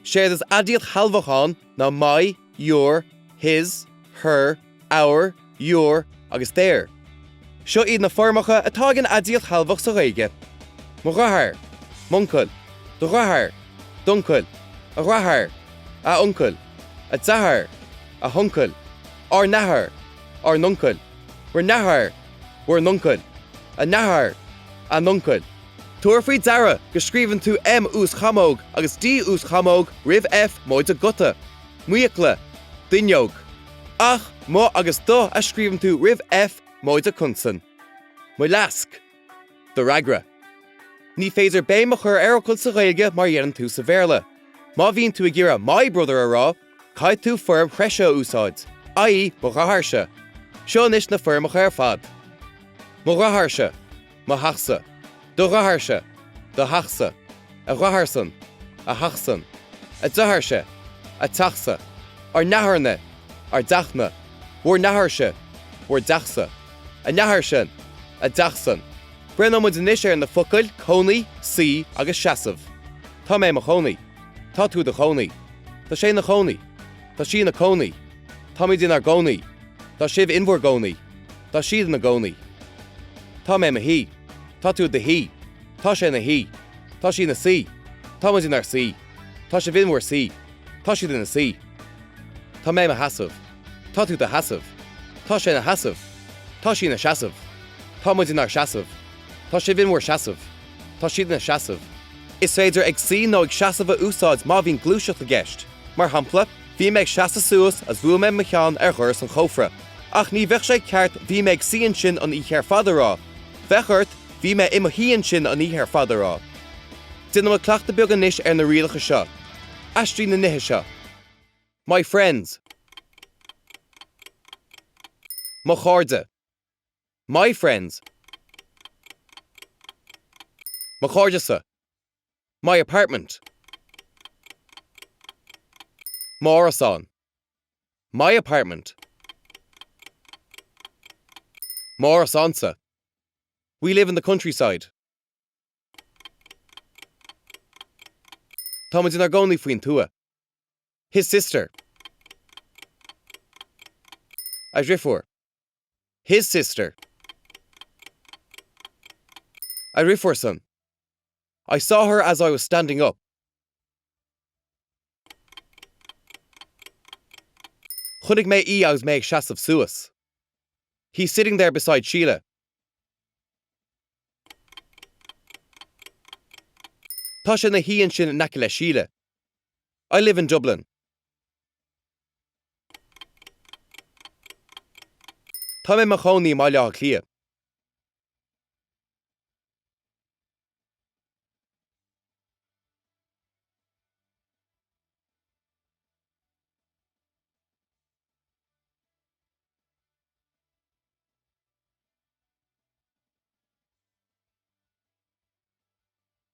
Séard is aidiacht shealbhach ann ná my, your, his, her, our, your agus their. Seo iad na foirmeacha atá ag an aidiacht shealbhach sa Ghaeilge, mo dheartháir, m'uncail, do dheartháir, d'uncail, a dheartháir, a uncail, a deartháir, a huncail, ár n-athair, ár n-uncail, bhur n-athair, bhur n-uncail, a n-athair, a n-uncail. Tabhair faoi deara go scríobhann tú M uaschamóg agus D uaschamóg roimh F móide guta, m'fhiacla, d'fhuinneog. Ach mo agus do a scríobhann tú roimh F móide consan. Mo fhleasc. Do fhreagra. Ní féidir béim a chur ar fhocail sa Ghaeilge mar a dhéanann tú sa Bhéarla. Má bhíonn tú ag iarraidh my brother a rá, caithfidh tú foirm threise a úsáid, i.e. mo dheartháirse. Seo anois na foirmeacha ar fad. Mo dheartháirse. Mo theachsa. Do dheartháirse. Do theachsa. A dheartháirsan. A theachsan. A deartháirse. A teachsa. Ár ndeartháirne. Ár dteachna. Bhur ndeartháirse. Bhur dteachsa. A ndeartháirsean. A dteachsan. Breathnóidh muid anois ar na focail cónaí, suí agus seasamh. Tá mé i mo chónaí. Tá tú i do chónaí. Tá sé ina chónaí. Tá sí ina cónaí. Táimid inár gcónaí. Tá sibh in bhur gcónaí. Tá siad ina gcónaí. Tá mé i mo shuí. Tá tú i do shuí. Tá sé ina shuí. Tá sí ina suí. Tá muid inár suí. Tá sibh in bhur suí. Tá siad ina suí. Tá mé i mo sheasamh. Tá tú i do sheasamh. Tá sé ina sheasamh. Tá sí ina seasamh. Tá muid inár seasamh. Tá sibh in bhur seasamh. Tá siad ina seasamh. Is féidir ag suí nó ag seasamh a úsáid má bhíonn gluaiseacht i gceist. Mar shampla, Bhí mé ag seasamh suas agus bhuail mé mo cheann ar dhoras an chófra. Ach ní bheadh sé ceart bhí mé ag suí ansin an oíche ar fad a rá. Bheadh ort bhí mé i mo shuí ansin an oíche ar fad a rá. Déanfaidh muid cleachtadh beag anois ar na rialacha seo. Aistrigh na nithe seo. My friends. Mo chairde. My friends. Mo chairde-sa. My apartment. M'árasán. My apartment. M'árasánsa. We live in the countryside. Táimid inár gcónaí faoin tuath. His sister. A dhrifiúr. His sister. A dhrifiúrsan. I saw her as I was standing up. Chonaic mé í agus mé ag seasamh suas. He's sitting there beside Síle. Tá sé ina shuí ansin in aice le Síle. I live in Dublin. Tá mé i mo chónaí i mBaile Átha Cliath.